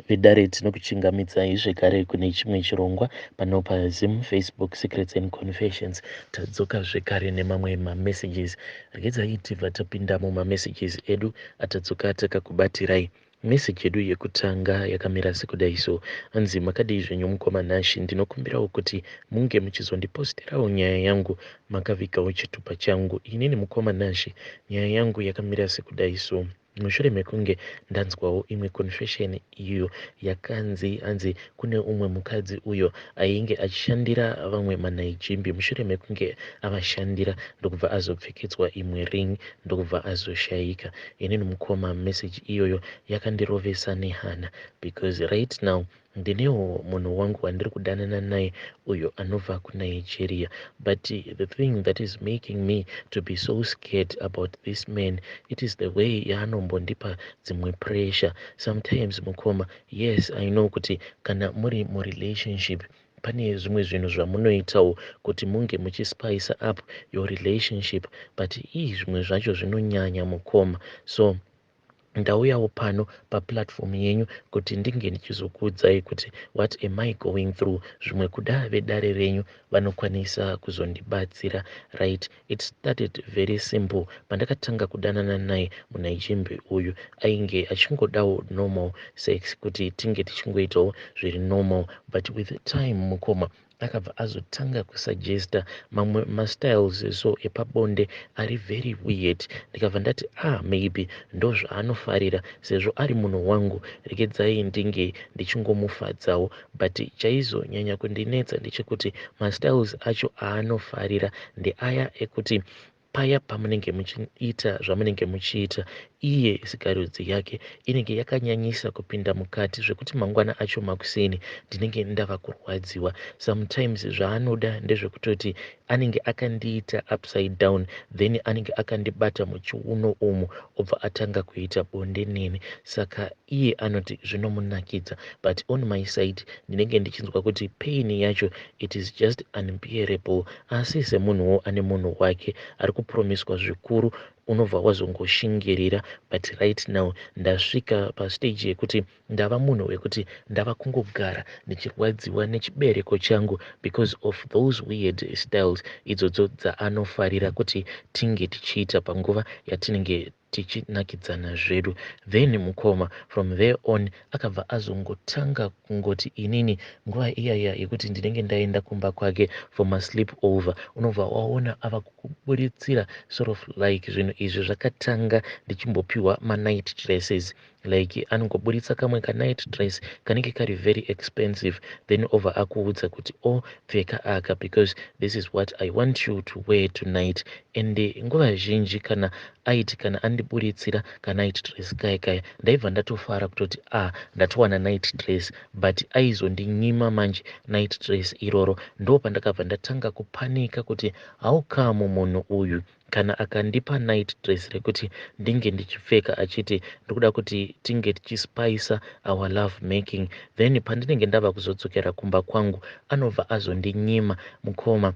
Vedare, tinokuchingamidzai zvekare kune chimwe chirongwa pano paZim Facebook Secrets and Confessions. Tadzoka zvekare nemamwe mamessages. Regedzai tibva tapinda mumamessages edu atadzoka takakubatirai. Message yedu yekutanga yakamira sekudai so. Hanzi, "Makadii zvenyu mukoma Nashi? Ndinokumbirawo kuti munge muchizondiposterawo nyaya yangu makavigawo chitupa changu. Inini mukoma Nashi, nyaya yangu yakamira sekudai so. Mushure mekunge ndanzwawo imwe confession iyo yakanzi, hanzi kune umwe mukadzi uyo ainge achishandira vamwe manaijimbi. Mushure mekunge avashandira, ndokubva azopfekedzwa imwe ring, ndokubva azoshayika. Inini mukoma, message iyoyo yakandirovesa nehana because right now ndinewo munhu wangu wandiri kudanana naye uyo anobva kuNigeria. But the thing that is making me to be so scared about this man, it is the way yaanombondipa dzimwe pressure sometimes. Mukoma, yes, I know kuti kana muri murelationship pane zvimwe zvinhu zvamunoitawo kuti munge muchispice up your relationship, but ii, zvimwe zvacho zvinonyanya mukoma. So ndauyawo pano paplatform yenyu kuti ndinge ndichizokuudzai kuti what am I going through. Zvimwe kuda vedare renyu vanokwanisa kuzondibatsira. Right, it started very simple. Pandakatanga kudanana naye munaijimbi uyu, ainge achingodawo normal sex, kuti tinge tichingoitawo zviri normal. But with time mukoma, akabva azotanga kusuggesta mamwe mastyles so epabonde ari very weird. Ndikabva ndati, 'Ah, maybe ndo zvaanofarira. Sezvo ari munhu wangu, regedzai ndinge ndichingomufadzawo.' But chaizonyanya kundinetsa ndechekuti mastyles acho aanofarira ndeaya ekuti paya pamunenge muchiita zvamunenge muchiita, iye sikarudzi yake inenge yakanyanyisa kupinda mukati, zvekuti mangwana acho makuseni ndinenge ndava kurwadziwa. Sometimes zvaanoda ndezvekutoti anenge akandiita upside down, then anenge akandibata muchiuno umu, obva atanga kuita bonde neni. Saka iye anoti zvinomunakidza, but on my side ndinenge ndichinzwa kuti pain yacho, it is just unbearable. Asi semunhuwo ane munhu wake ari kupromiswa zvikuru, unobva wazongoshingirira. But right now ndasvika pastage yekuti ndava munhu wekuti ndava kungogara ndichirwadziwa nechibereko changu because of those weird styles idzodzo dzaanofarira kuti tinge tichiita panguva yatinenge tichinakidzana zvedu. Then mukoma, from there on akabva azongotanga kungoti inini nguva iyaya yekuti ndinenge ndaenda kumba kwake for masleep over, unobva waona ava kukuburitsira sort of like zvinhu izvi. Zvakatanga ndichimbopiwa manight dresses, like anongoburitsa kamwe kanight dress kanenge kari very expensive, then obva akuudza kuti, 'O oh, pfeka aka because this is what I want you to wear tonight.' And nguva zhinji kana aiti kana andiburitsira kanight dress kaya kaya, ndaibva ndatofara kutoti, 'Ah, ndatowana night dress.' But aizondinyima manje night dress iroro. Ndo pandakabva ndatanga kupanika kuti how come munhu uyu kana akandipa night dress rekuti ndinge ndichipfeka, achiti ndikuda kuti tinge tichispicea our love making, then pandinenge ndava kuzodzokera kumba kwangu anobva azondinyima? Mukoma,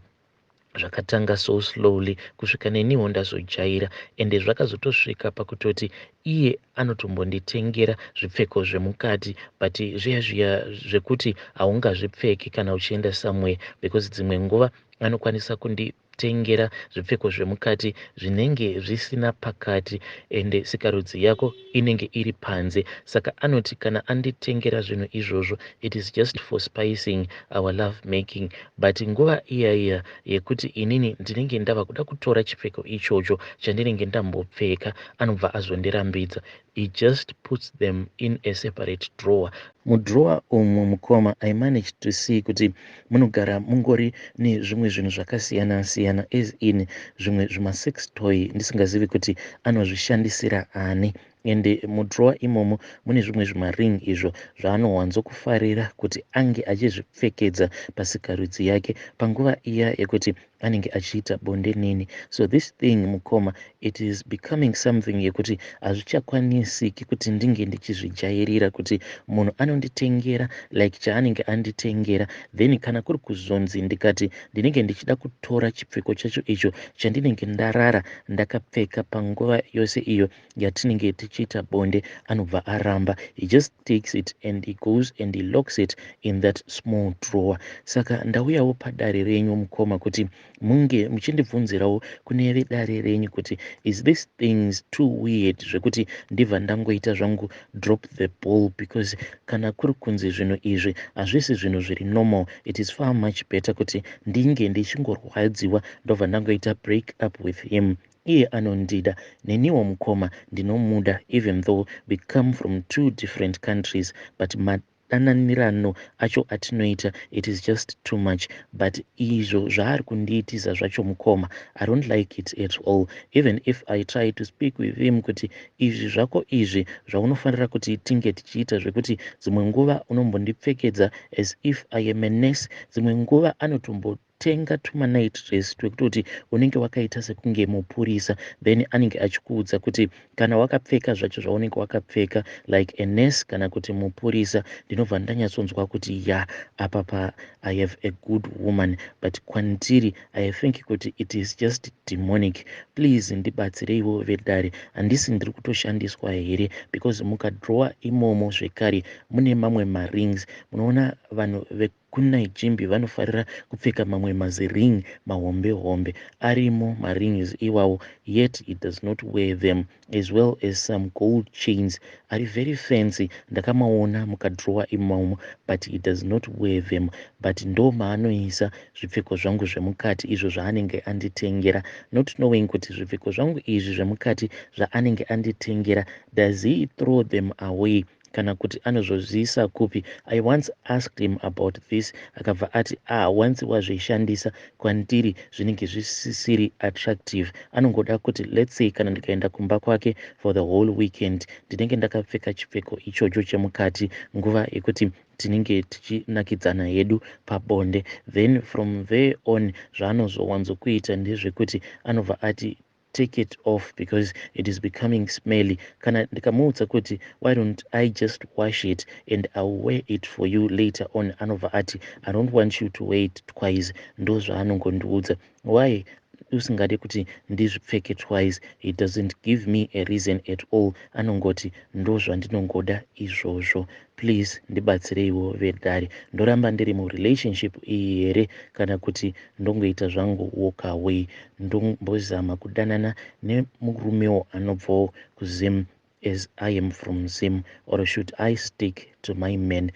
zvakatanga so slowly kusvika neniwo ndazojaira. Ende zvakazotosvika pakutoti iye anotombonditengera zvipfeko zvemukati, but zviya zviya zvekuti haungazvipfeki kana uchienda somewhere, because dzimwe nguva anokwanisa kunditengera zvipfeko zvemukati zvinenge zvisina pakati, ende sikarudzi yako inenge iri panze. Saka anoti kana anditengera zvinhu izvozvo, it is just for spicing our love making. But nguva iya iya yekuti inini ndinenge ndava kuda kutora chipfeko ichocho chandinenge ndambopfeka, anobva azondirambidza. He just puts them in a separate drawer. Mudrawer umu mukoma, I managed to see kuti munogara mungori nezvimwe zvinhu zvakasiyana siyana, as in zvimwe zvimasex toy ndisingazivi kuti anozvishandisira ani. Ende mudrawer imomo mune zvimwe zvimaring izvo zvaanowanzokufarira kuti ange achizvipfekedza pasikarudzi yake panguva iya yekuti anenge achiita bonde neni. So this thing mukoma, it is becoming something yekuti hazvichakwanisiki kuti ndinge ndichizvijairira kuti munhu anonditengera like chaanenge anditengera, then kana kuri kuzonzi ndikati ndinenge ndichida kutora chipfeko chacho icho chandinenge ndarara ndakapfeka panguva yose iyo yatinenge tichiita. tichiita bonde anobva aramba. He just takes it and he goes and he locks it in that small drawer. Saka ndauyawo padare renyu mukoma kuti munge muchindibvunzirawo kune vedare renyu kuti is this things too weird zvekuti ndibva ndangoita zvangu drop the ball? Because kana kuri kunzi zvinhu izvi hazvisi zvinhu zviri normal, it is far much better kuti ndinge ndichingorwadziwa ndobva ndangoita break up with him. Iye anondida, neniwo mukoma ndinomuda, even though we come from two different countries, but madananirano acho atinoita, it is just too much. But izvo zvaari kundiitisa zvacho mukoma, I don't like it at all. Even if I try to speak with him kuti izvi zvako izvi zvaunofanira kuti tinge tichiita, zvekuti dzimwe nguva unombondipfekedza as if I am a nurse, dzimwe nguva anotombo tenga tumanight dress twekutoti unenge wakaita sekunge mupurisa, then anenge achikuudza kuti kana wakapfeka zvacho zvaunenge wakapfeka like a nurse kana kuti mupurisa, ndinobva ndanyatsonzwa kuti ya, apa pa I have a good woman. But kwandiri I think kuti it is just demonic. Please ndibatsireiwo vedare, handisi ndiri kutoshandiswa here? Because mukadrawer imomo zvekare mune mamwe marings. Munoona vanhu vekunaijimbi vanofarira kupfeka mamwe maziring mahombe hombe arimo, marings iwawo, yet he does not wear them, as well as some gold chains ari very fancy. Ndakamaona mukadrawer imomo, but he does not wear them. But ndo maanoisa zvipfeko zvangu zvemukati izvo zvaanenge anditengera, not knowing kuti zvipfeko zvangu izvi zvemukati zvaanenge anditengera, does he throw them away kana kuti anozozviisa kupi? I once asked him about this, akabva ati, "Ah, once wazvishandisa kwandiri zvinenge zvisisiri attractive." Anongoda kuti, let's say, kana ndikaenda kumba kwake for the whole weekend, ndinenge ndakapfeka chipfeko ichocho chemukati nguva yekuti tinenge tichinakidzana hedu pabonde. Then from there on, zvaanozowanzokuita ndezvekuti anobva ati, "Take it off because it is becoming smelly." Kana ndikamuudza kuti, "Why don't I just wash it and I will wear it for you later on?" anobva ati, "I don't want you to wear it twice." Ndo zvaanongondiudza. Why usingadi kuti ndizvipfeke twice? He doesn't give me a reason at all. Anongoti, "Ndo zvandinongoda izvozvo." Please ndibatsireiwo vedare, ndoramba ndiri murelationship iyi here kana kuti ndongoita zvangu walk away, ndombozama kudanana nemurumewo anobvawo kuZim as I am from Zim, or should I stick to my man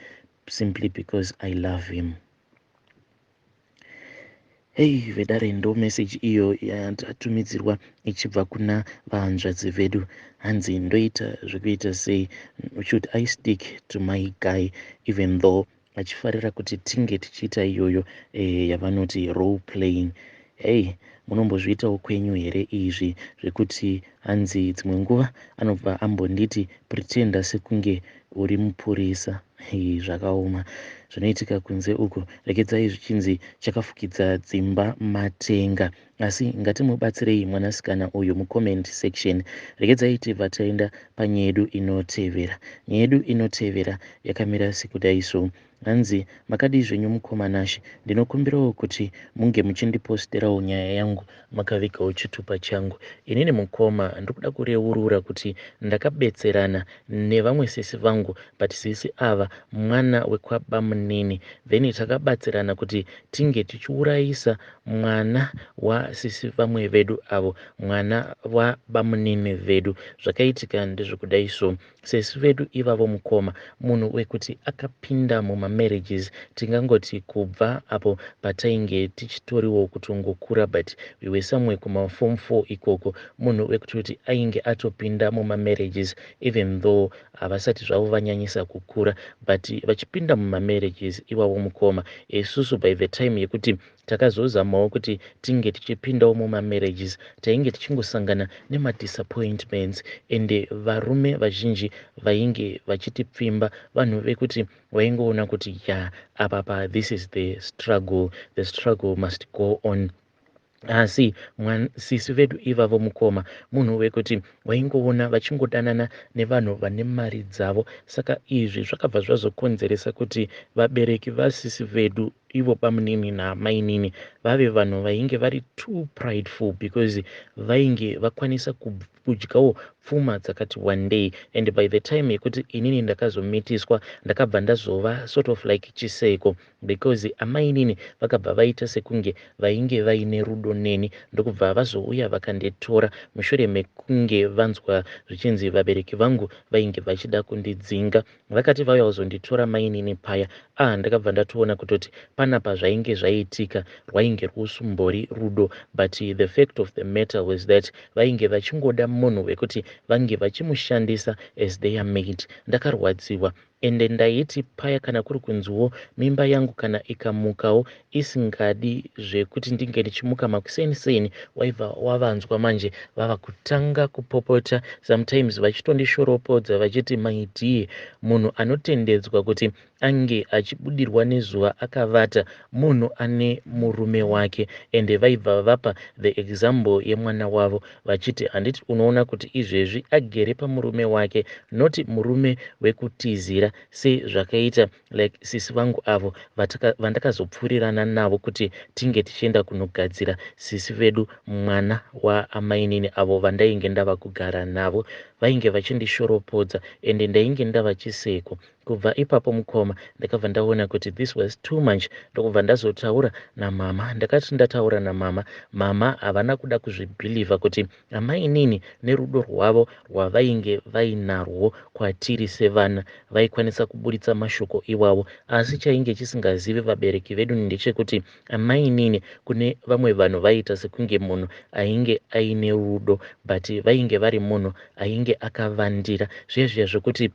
simply because I love him? Hei vedare, ndo meseji iyo yatatumidzirwa ichibva kuna vahanzvadzi vedu. Hanzi ndoita zvekuita sei? Should I stick to my guy even though achifarira kuti tinge tichiita iyoyo yavanoti role playing? Hei, munombozviitawo kwenyu here izvi zvekuti hanzi dzimwe nguva anobva ambonditi, "Pretenda sekunge uri mupurisa"? Zvakaoma zvinoitika kunze uku. Regedzai zvichinzi chakafukidza dzimba matenga, asi ngatimubatsirei mwanasikana uyu mucomment section. Regedzai tibva taenda panyaya yedu inotevera. Nyaya yedu inotevera yakamira sekudai so. Hanzi, "Makadii zvenyu mukoma Nashe? Ndinokumbirawo kuti munge muchindiposterawo nyaya yangu makavigawo chitupa changu. Inini mukoma ndiri kureurura kuti ndakabetserana nevamwe sisi vangu, but sisi ava mwana wekwabamunini. Then takabatsirana kuti tinge tichiurayisa mwana wasisi vamwe vedu avo, mwana wabamunini vedu. Zvakaitika ndezvekudai so, sisi vedu ivavo mukoma, munhu wekuti akapinda mumamarriages, tingangoti kubva apo patainge tichitoriwo kutongokura, but we were somewhere kumaform 4 ikoko, munhu wekutoti ainge atopinda mumamarriages even though havasati zvavo vanyanyisa kukura, but vachipinda mumamarriages iwavo mukoma, isusu by the time yekuti takazozamawo kuti tinge tichipindawo mumamarriages, tainge tichingosangana nemadisappointments, ende varume vazhinji vainge vachitipfimba vanhu vekuti vaingoona kuti ya, apa pa this is the struggle, the struggle must go on. Asi sisi vedu ivavo mukoma, munhu wekuti waingoona vachingodanana nevanhu vane mari dzavo. Saka izvi zvakabva zvazokonzeresa kuti vabereki vasisi vedu ivo bamunini naamainini vave vanhu vainge vari too prideful because vainge vakwanisa kudyawo pfuma dzakati wandei. And by the time yekuti inini ndakazomitiswa, ndakabva ndazova sort of like chiseko, because amainini vakabva vaita sekunge vainge vaine rudo neni, ndokubva vazouya vakanditora mushure mekunge vanzwa zvichinzi vabereki vangu vainge vachida kundidzinga. Vakati vauya kuzonditora mainini paya, ah, ndakabva ndatoona kutoti panapa zvainge zvaitika rwainge rwusumbori rudo, but the fact of the matter was that vainge vachingoda munhu wekuti vange vachimushandisa as their maid. Ndakarwadziwa, ende ndaiti paya kana kuri kunziwo mimba yangu kana ikamukawo isingadi zvekuti ndinge ndichimuka makuseni-seni, waibva wavanzwa manje vava kutanga kupopota, sometimes vachitondishoropodza vachiti, "My dear, munhu anotendedzwa kuti ange achibudirwa nezuva akavata munhu ane murume wake." Ende vaibva vapa the example yemwana wavo vachiti, "Handiti unoona kuti izvezvi agere pamurume wake, noti murume wekutizira sezvakaita like sisi vangu avo vandakazopfuurirana navo kuti tinge tichienda kunogadzira sisi vedu mwana waamainini avo vandainge ndava kugara navo." Vainge vachindishoropodza, ende ndainge ndava chiseko. Kubva ipapo, mukoma, ndakabva ndaona kuti this was too much, ndokubva ndazotaura namama. Ndakati ndataura namama, mama havana kuda kuzvibhilivha kuti amainini nerudo rwavo rwavainge vainarwo kwatiri sevana vaikwanisa kuburitsa mashoko iwavo. Asi chainge chisingazivi vabereki vedu ndechekuti amainini kune vamwe vanhu vaiita sekunge munhu ainge aine rudo, but vainge vari munhu ainge akavandira zviya zviya zvokuti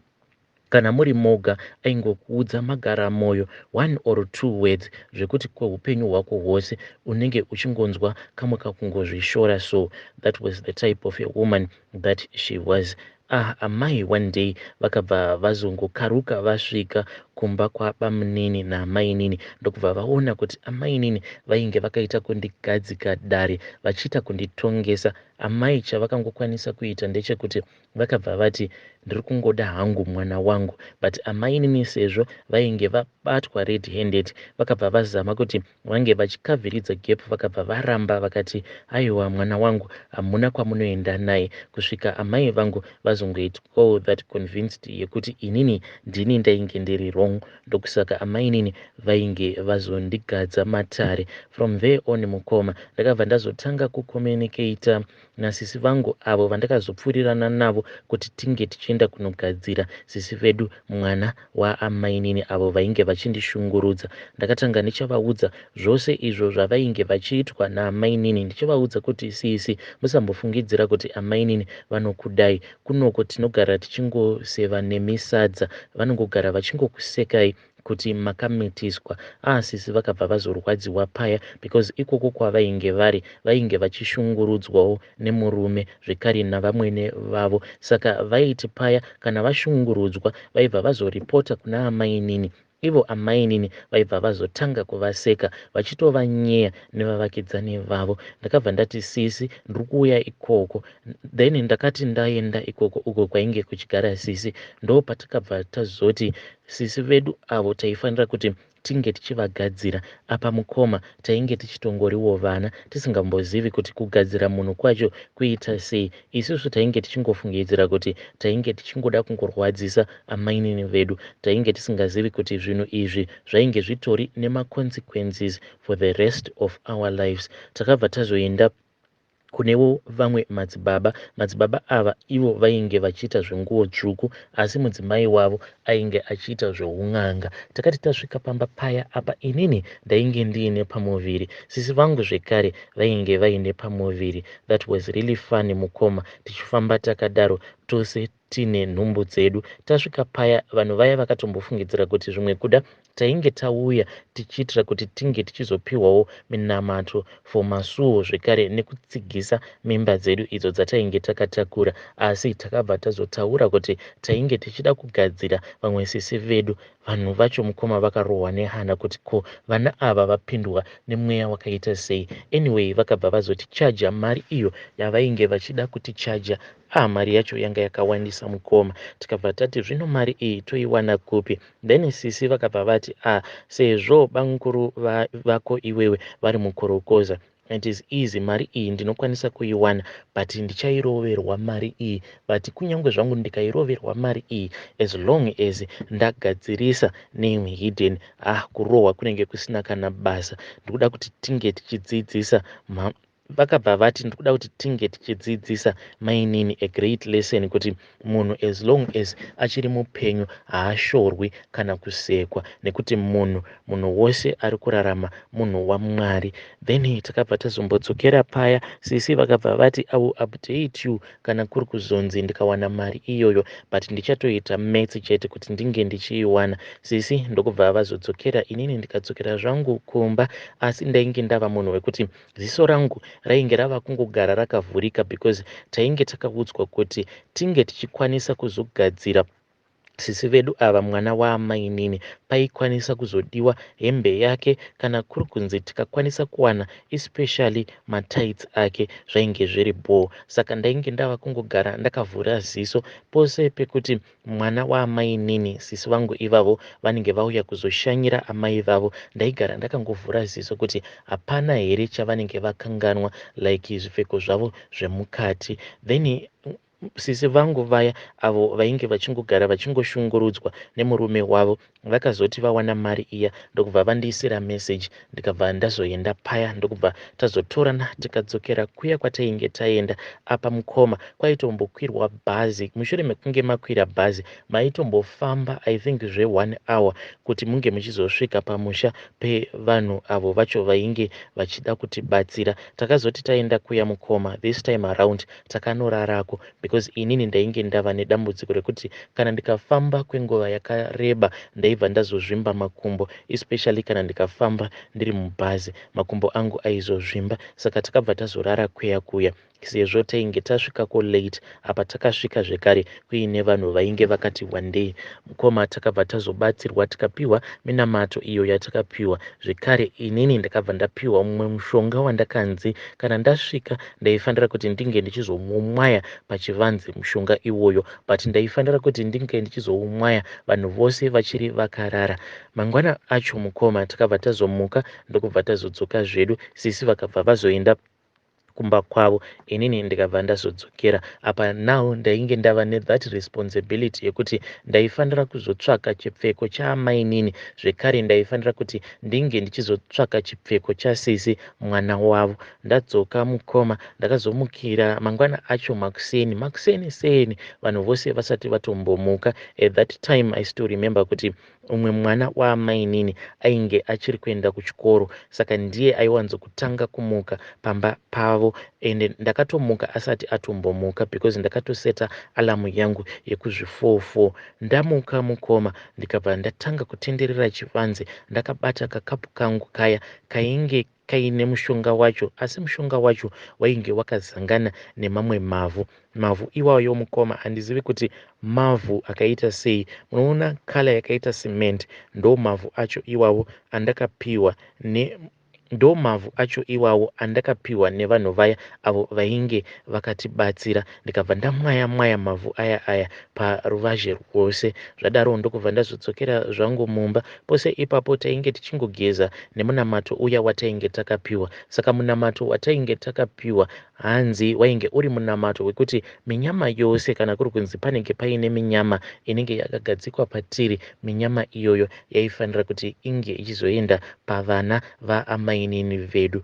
kana muri moga aingokuudza magaramwoyo one or two words, zvekuti kweupenyu hwako hwose unenge uchingonzwa kamwe kakungozvishora. So that was the type of a woman that she was. Ah, amai one day vakabva vazongokaruka vasvika kumba kwabamunini naamainini, ndokubva vaona kuti amainini vainge vakaita kundigadzika dare vachiita kunditongesa. Amai chavakangokwanisa kuita ndechekuti vakabva vati, "Ndiri kungoda hangu mwana wangu." But amainini, sezvo vainge vabatwa red handed, vakabva vazama kuti vange vachikavhiridza gap. Vakabva varamba vakati, "Aiwa, mwana wangu hamuna kwamunoenda naye," kusvika amai vangu vazongoitwawo that convinced yekuti inini ndini ndainge ndiri wrong. Ndokusaka amainini vainge vazondigadza matare. From there on, mukoma, ndakabva ndazotanga kucommunicata nasisi vangu avo vandakazopfuurirana navo kuti tinge tichienda kunogadzira sisi vedu mwana waamainini avo vainge vachindishungurudza. Ndakatanga ndichavaudza zvose izvo zvavainge vachiitwa naamainini, ndichivaudza kuti, "Sisi, musambofungidzira kuti amainini vanokudai. Kunoko tinogara tichingoseva nemisadza, vanongogara vachingokusekai kuti makamitiswa." Asisi vakabva vazorwadziwa paya, because ikoko kwavainge vari vainge vachishungurudzwawo nemurume zvekare navamwene vavo. Saka vaiti paya kana vashungurudzwa vaibva vazoripota kuna amainini. Ivo amainini vaibva vazotanga kuvaseka vachitovanyeya nevavakidzani vavo. Ndakabva ndati, "Sisi, ndiri kuuya ikoko." Then ndakati ndaenda ikoko uko kwainge kuchigara sisi, ndo patakabva tazoti sisi vedu avo taifanira kuti tinge tichivagadzira. Apa, mukoma, tainge tichitongoriwo vana, tisingambozivi kuti kugadzira munhu kwacho kuita sei. Isusu tainge tichingofungidzira kuti tainge tichingoda kungorwadzisa amainini vedu. Tainge tisingazivi kuti zvinhu izvi zvainge zvitori nemaconsequences for the rest of our lives. Takabva tazoenda kunewo vamwe madzibaba. Madzibaba ava ivo vainge vachiita zvenguo tsvuku, asi mudzimai wavo ainge achiita zveun'anga. Takati tasvika pamba paya, apa inini ndainge ndiine pamuviri, sisi vangu zvekare vainge vaine pamuviri. That was really funny, mukoma, tichifamba takadaro tose tine nhumbu dzedu. Tasvika paya, vanhu vaya vakatombofungidzira kuti zvimwe kuda tainge tauya tichiitira kuti tinge tichizopiwawo minamato for masuo zvekare nekutsigisa mimba dzedu idzo dzatainge takatakura. Asi takabva tazotaura kuti tainge tichida kugadzira vamwe sisi vedu. Vanhu vacho, mukoma, vakarohwa nehana kuti ko vana ava vapindwa nemweya wakaita sei. Anyway, vakabva vazotichaja mari iyo yavainge vachida kutichaja. Ah, mari yacho yanga yanga yakawandisa mukoma. Tikabva tati zvino mari iyi toiwana kupi? Then sisi vakabva vati ah, sezvo bamukuru vako iwewe vari mukorokoza, it is easy, mari iyi ndinokwanisa kuiwana, but ndichairoverwa mari iyi. But kunyange zvangu ndikairoverwa mari iyi, as long as ndagadzirisa name hidden, ah, kurohwa kunenge kusina kana basa. Ndikuda kuti tinge tichidzidzisa, vakabva vati ndikuda kuti tinge tichidzidzisa mainini a great lesson kuti munhu as long as achiri mupenyu haashorwi kana kusekwa, nekuti munhu wose ari kurarama munhu waMwari. Then takabva tazombodzokera paya. Sisi vakabva vati, "I will update you kana kuri kuzonzi ndikawana mari iyoyo, but ndichatoita maths chete kuti ndinge ndichiiwana." Sisi ndokubva vazodzokera, inini ndikadzokera zvangu kumba. Asi ndainge ndava munhu wekuti ziso rangu rainge rava kungogara rakavhurika, because tainge takaudzwa kuti tinge tichikwanisa kuzogadzira sisi vedu ava mwana waamainini, paikwanisa kuzodiwa hembe yake, kana kuri kunzi tikakwanisa kuwana especially matights ake, zvainge zviri bho. Saka ndainge ndava kungogara ndakavhura ziso pose pekuti mwana waamainini, sisi vangu ivavo, vanenge vauya kuzoshanyira amai vavo. Ndaigara ndakangovhura ziso kuti hapana here chavanenge vakanganwa, like zvipfeko zvavo zvemukati. Then sisi vangu vaya avo vainge vachingogara vachingoshungurudzwa nemurume wavo vakazoti vawana mari iya, ndokubva vandiisira message, ndikabva ndazoenda paya, ndokubva tazotorana tikadzokera kuya kwatainge taenda. Apa mukoma, kwaitombokwirwa bhazi. Mushure mekunge makwira bhazi, maitombofamba, I think, zve1 hour kuti munge muchizosvika pamusha pevanhu avo vacho vainge vachida kutibatsira. Takazoti taenda kuya mukoma, this time around takanorarako, because inini ndainge ndava nedambudziko rekuti kana ndikafamba kwenguva yakareba ndaibva ndazozvimba makumbo, especially kana ndikafamba ndiri mubhazi, makumbo angu aizozvimba. Saka takabva tazorara kuya kuya, sezvo tainge tasvikako late. Apa takasvika zvekare kuine vanhu vainge vakati wandei. Mukoma, takabva tazobatsirwa, tikapiwa minamato iyo yatakapiwa zvekare. Inini ndakabva ndapiwa mumwe mushonga wandakanzi kana ndasvika ndaifanira kuti ndinge ndichizomumwaya pachivanze mushonga iwoyo, but ndaifanira kuti ndinge ndichizoumwaya vanhu vose vachiri vakarara. Mangwana acho mukoma, takabva tazomuka, ndokubva tazodzoka zvedu. Sisi vakabva vazoenda kumba kwavo, inini ndikabva ndazodzokera. Apa now ndainge ndava nethat responsibility yekuti ndaifanira kuzotsvaka chipfeko chaamainini, zvekare ndaifanira kuti ndinge ndichizotsvaka chipfeko chasisi mwana wavo. Ndadzoka mukoma, ndakazomukira mangwana acho makuseni makuseni seni, vanhu vose vasati vatombomuka. At that time I still remember kuti umwe mwana waamainini ainge achiri kuenda kuchikoro, saka ndiye aiwanzokutanga kumuka pamba pavo. Ende ndakatomuka asati atombomuka, because ndakatoseta alarm yangu yekuzvi4:04. Ndamuka mukoma, ndikabva ndatanga kutenderera chivanze ndakabata kakapu kangu kaya kainge kaine mushonga wacho. Asi mushonga wacho wainge wakazangana nemamwe mavhu. Mavhu iwayo mukoma, handizivi kuti mavhu akaita sei. Munoona colour yakaita cement, ndo mavhu acho iwawo andakapiwa ne ndo mavhu acho iwawo andakapiwa nevanhu vaya avo vainge vakatibatsira. Ndikabva ndamwaya mwaya mavhu aya aya paruvazhe rwose. Zvadaro ndokubva ndazodzokera zvangu mumba. Pose ipapo tainge tichingogeza nemunamato uya watainge takapiwa. Saka munamato watainge takapiwa, hanzi wainge uri munamato wekuti minyama yose, kana kuri kunzi panenge paine minyama inenge yakagadzikwa patiri, minyama iyoyo yaifanira kuti inge ichizoenda pavana vaamainini vedu.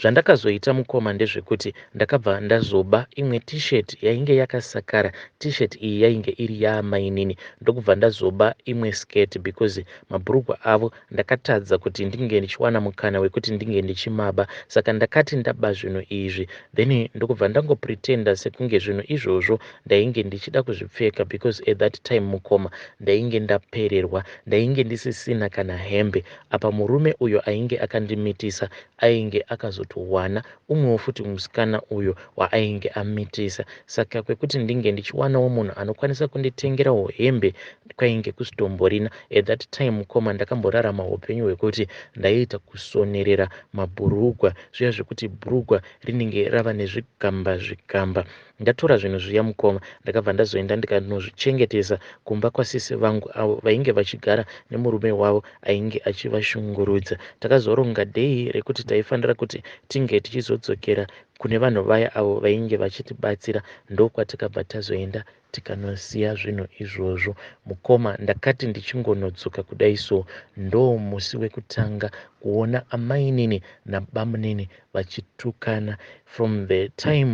Zvandakazoita mukoma ndezvekuti ndakabva ndazoba imwe T-shirt yainge yakasakara. T-shirt iyi yainge iri yaamainini. Ndokubva ndazoba imwe skirt, because mabhurugwa avo ndakatadza kuti ndinge ndichiwana mukana wekuti ndinge ndichimaba. Saka ndakati ndaba zvinhu izvi, then ndokubva ndangopretenda sekunge zvinhu izvozvo ndainge ndichida kuzvipfeka, because at that time mukoma, ndainge ndapererwa, ndainge ndisisina kana hembe. Apa murume uyo ainge akandimitisa ainge akazoto kutowana umwewo futi musikana uyo waainge amitisa. Saka kwekuti ndinge ndichiwanawo munhu anokwanisa kunditengerawo hembe kwainge kusitomborina. At that time mukoma ndakamborarama upenyu hwekuti ndaiita kusonerera mabhurugwa zviya zvekuti bhurugwa rinenge rava nezvigamba zvigamba. Ndatora zvinhu zviya mukoma ndakabva ndazoenda ndikanozvichengetesa kumba kwasisi vangu avo vainge vachigara nemurume wavo ainge achivashungurudza. Takazoronga day rekuti taifanira kuti tinge tichizodzokera kune vanhu vaya avo vainge vachitibatsira ndokwatakabva tazoenda tikanosiya zvinhu izvozvo. Mukoma ndakati ndichingonodzoka kudai so ndomusi wekutanga kuona amainini nabamunini vachitukana from the time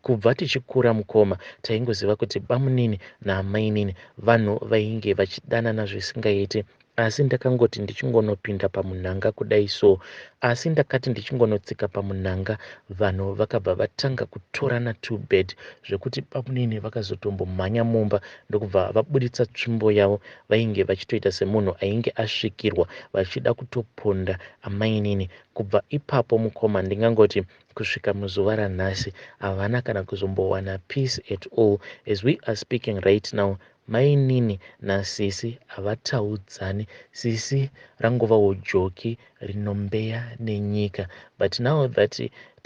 Kubva tichikura mukoma taingoziva kuti bamunini naamainini vanhu vainge vachidanana zvisingaite asi ndakangoti ndichingonopinda pamunhanga kudai so asi ndakati ndichingonotsika pamunhanga vanhu vakabva vatanga kutorana too bad zvekuti bamunini vakazotombomhanya mumba ndokubva vabuditsa tsvimbo yavo vainge vachitoita semunhu ainge asvikirwa vachida kutoponda amainini kubva ipapo mukoma ndingangoti Kusvika muzuva ranhasi havana kana kuzombowana peace at all. As we are speaking right now mainini nasisi havataudzani. Sisi rangovawo joki rinombeya nenyika. But now that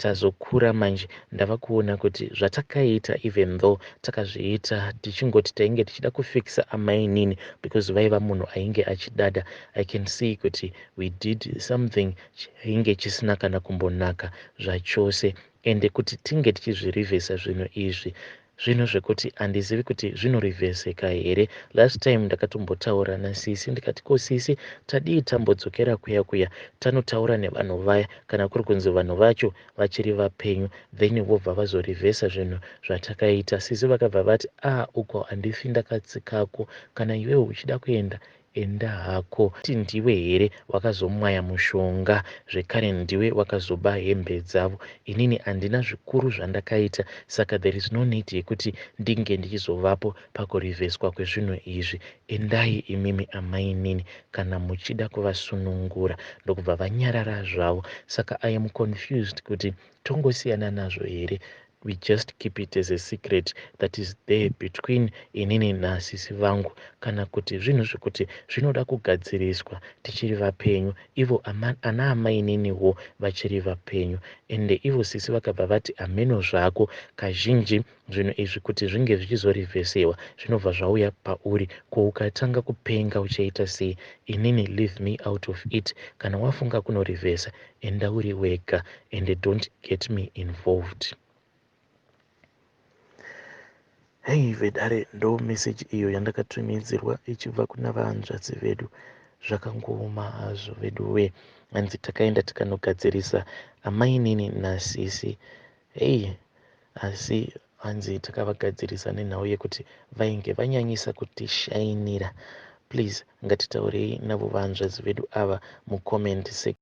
tazokura manje ndava kuona kuti zvatakaita even though takazviita tichingoti tainge tichida kufixa amainini because vaiva munhu ainge achidada I can see kuti we did something chainge chisina kana kumbonaka zvachose ende kuti tinge tichizvirivhesa zvinhu izvi zvinhu zvekuti handizivi kuti zvinorivheseka here. Last time ndakatombotaura nasisi ndikati ko sisi tadii tambodzokera kuya kuya tanotaura nevanhu vaya kana kuri kunzi vanhu vacho vachiri vapenyu then vobva vazorivhesa zvinhu zvatakaita. Sisi vakabva vati a ah, uko handifi ndakatsikako kana iwewe uchida kuenda Enda hako. Kuti ndiwe here wakazomwaya mushonga zvekare ndiwe wakazoba hembe dzavo. Inini handina zvikuru zvandakaita saka there is no need yekuti ndinge ndichizovapo pakurivheswa kwezvinhu izvi. Endai imimi amainini kana muchida kuvasunungura. Ndokubva vanyarara zvavo. Saka I am confused kuti tongosiyana nazvo here we just keep it as a secret that is there between inini nasisi vangu kana kuti zvinhu zvekuti zvinoda kugadziriswa tichiri vapenyu ivo ana amaininiwo vachiri vapenyu ende ivo sisi vakabva vati hameno zvako kazhinji zvinhu izvi kuti zvinge zvichizorivhesewa zvinobva zvauya pauri ko ukatanga kupenga uchaita sei inini leave me out of it kana wafunga kunorivhesa enda uri wega ende don't get me involved. Hey vedare ndo message iyo yandakatumidzirwa ichibva kuna vahanzvadzi vedu. Zvakangooma hazvo veduwe. Hanzi takaenda tikanogadzirisa amainini nasisi. Hey asi hanzi takavagadzirisa nenhau yekuti vainge vanyanyisa kutishainira. Please ngatitaurei navo vahanzvadzi vedu ava mucomment section.